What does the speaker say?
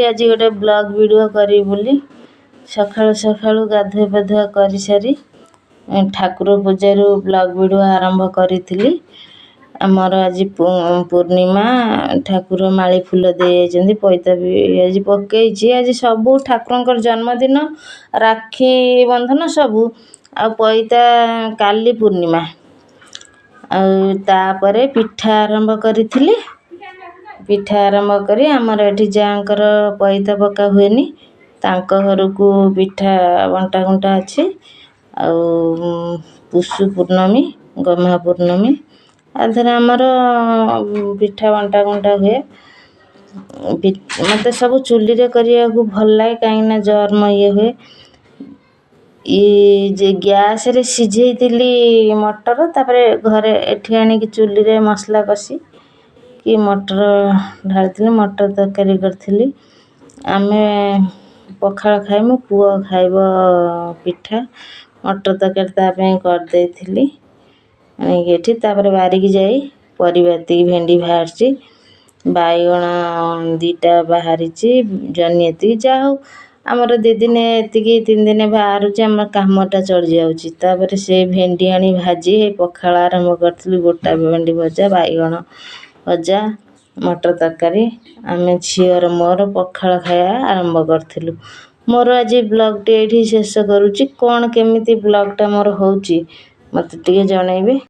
ଆଜି ଗୋଟେ blog video କରିବି ବୋଲି ସକାଳୁ ସକାଳୁ ଗାଧୁଆ ପାଧୁଆ କରିସାରି ଠାକୁର ପୂଜାରୁ ବ୍ଲଗ୍ ଭିଡ଼ିଓ ଆରମ୍ଭ କରିଥିଲି। ଆମର ଆଜି ପୂର୍ଣ୍ଣିମା, ଠାକୁର ମାଳି ଫୁଲ ଦେଇଯାଇଛନ୍ତି, ପଇତା ବି ଆଜି ପକେଇଛି। ଆଜି ସବୁ ଠାକୁରଙ୍କର ଜନ୍ମଦିନ, ରାକ୍ଷୀ ବନ୍ଧନ ସବୁ, ଆଉ ପଇତା କାଲି ପୂର୍ଣ୍ଣିମା। ଆଉ ତାପରେ ପିଠା ଆରମ୍ଭ କରିଥିଲି। ପିଠା ଆରମ୍ଭ କରି ଆମର ଏଠି ଯାଆଙ୍କର ପଇତା ପକା ହୁଏନି, ତାଙ୍କ ଘରକୁ ପିଠା ବଣ୍ଟା ଗୁଣ୍ଟା ଅଛି। ଆଉ ପୁଷୁ ପୂର୍ଣ୍ଣମୀ, ଗହ୍ମା ପୂର୍ଣ୍ଣମୀ, ଆଉ ଆମର ପିଠା ବଣ୍ଟା ଗୁଣ୍ଟା ହୁଏ। ମୋତେ ସବୁ ଚୁଲିରେ କରିବାକୁ ଭଲ ଲାଗେ, କାହିଁକିନା ଜର୍ମ ଇଏ ହୁଏ। ଇଏ ଯେ ଗ୍ୟାସ୍ରେ ସିଝେଇଥିଲି ମଟର, ତାପରେ ଘରେ ଏଠି ଆଣିକି ଚୁଲିରେ ମସଲା କଷି କି ମଟର ଢାଳିଥିଲି, ମଟର ତରକାରୀ କରିଥିଲି। ଆମେ ପଖାଳ ଖାଇମୁ, ପୁଅ ଖାଇବ ପିଠା। ମଟର ତରକାରୀ ତା ପାଇଁ କରିଦେଇଥିଲି ଆଣିକି ଏଠି। ତାପରେ ବାରିକି ଯାଇ ପରିବା ଏତିକି ଭେଣ୍ଡି ବାହାରିଛି, ବାଇଗଣ 2ଟା ବାହାରିଛି, ଜହ୍ନି ଏତିକି। ଯାହା ହଉ, ଆମର 2 ଦିନ ଏତିକି, 3 ଦିନ ବାହାରୁଛି, ଆମ କାମଟା ଚଳିଯାଉଛି। ତାପରେ ସେ ଭେଣ୍ଡି ଆଣି ଭାଜି ପଖାଳ ଆରମ୍ଭ କରିଥିଲି। ଗୋଟା ଭେଣ୍ଡି ଭଜା, ବାଇଗଣ ଭଜା, ମଟର ତରକାରୀ, ଆମେ ଝିଅର ମୋର ପଖାଳ ଖାଇବା ଆରମ୍ଭ କରିଥିଲୁ। ମୋର ଆଜି ବ୍ଲଗ୍ଟି ଏଇଠି ଶେଷ କରୁଛି। କ'ଣ କେମିତି ବ୍ଲଗ୍ଟା ମୋର ହେଉଛି, ମୋତେ ଟିକେ ଜଣାଇବେ।